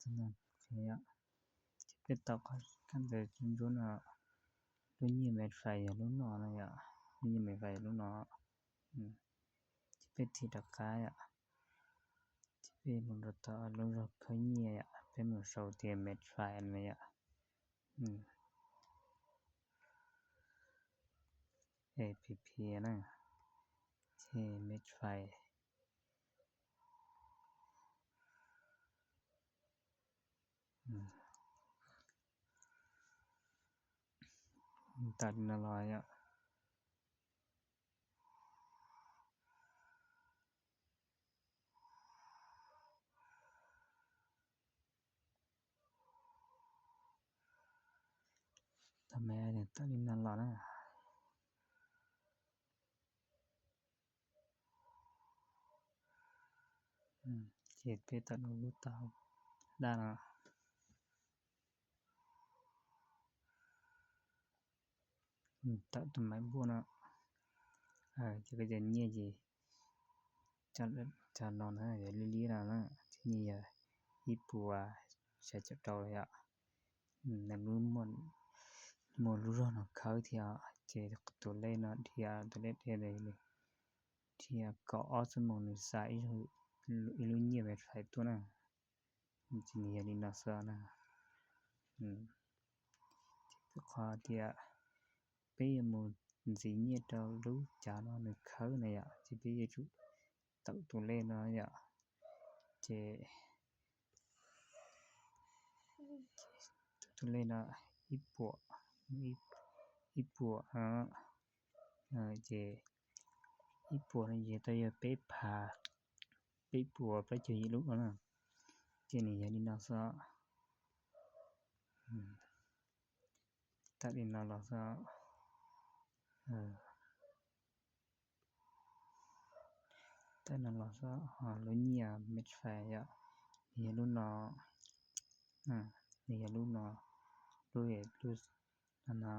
Hm, ໂອເຄອະ ຈະເປັນຕໍ່ກັນເລີຍ ລຸ້ນເນາະ ລຸ້ນຍິງແມັດໄຟລຸ້ນເນາະ ລຸ້ນຍິງແມັດໄຟລຸ້ນເນາະ ອືມ ຈະເປັນທີ່ດອກກາຍອະ ຈະເປັນມຸນໂດຕາລຸ້ນໂລເຄີຍຍິງອະ ເປັນມຸນໂຊຕຽແມັດໄຟອະ ອືມ ເອພີພີນະ ເຄ ແມັດໄຟ ອືມ ຕັດນະລອຍອະ ທຳໄມອັນນີ້ຕັດນະລອຍນະ? ອືມ ເຮັດເພດຕັດອອກລູກຕາດ້ານອະ ອືມ ຕະ ຕະໄມບຸນອະ ເອີ ຈະກະຈະເຍຍຈີ ຈະ ຈະນອນ ເອີ ລີລີນະ ຈະເຍຍ ອີປົວ ຊະຈະໂຕຍະ ອືມ ນະລຸມ ໂມລຸຣອນເຂົາທຽ ເຈໂຕເລນະ ທຽ ໂຕເລເອເລ ທຽກອອສໂມນິຊາ ອີລຸ ອີລຸເຍແມັດໄຟຕົວນະ ຈີເນຍລີນອສເນາະ ອືມ ຄອເທຍ ເປໂມຊີເນໂຕລູຈານອນເຄີນະຍະ ຈະເປຢູ ໂຕໂຕເລນະຍະ ເຈ ໂຕເລນະ ອີປົວ ອີປົວ ອາ ເອີ ເຈ ອີປົວນະເຍ ໂຕເຍເປພາ ເປປົວ ປະເຈຍລຸນະ ເຈເນຍລີນອສ ອືມ ຕັດອີນອລອສ ເອີ ຕັດນອລອສ ອາ ໂລເນຍ ແມັດໄຟຍະ ເນຍລຸນອ ອາ ເນຍລຸນອ ລຸເອ ລຸ ອັນນະ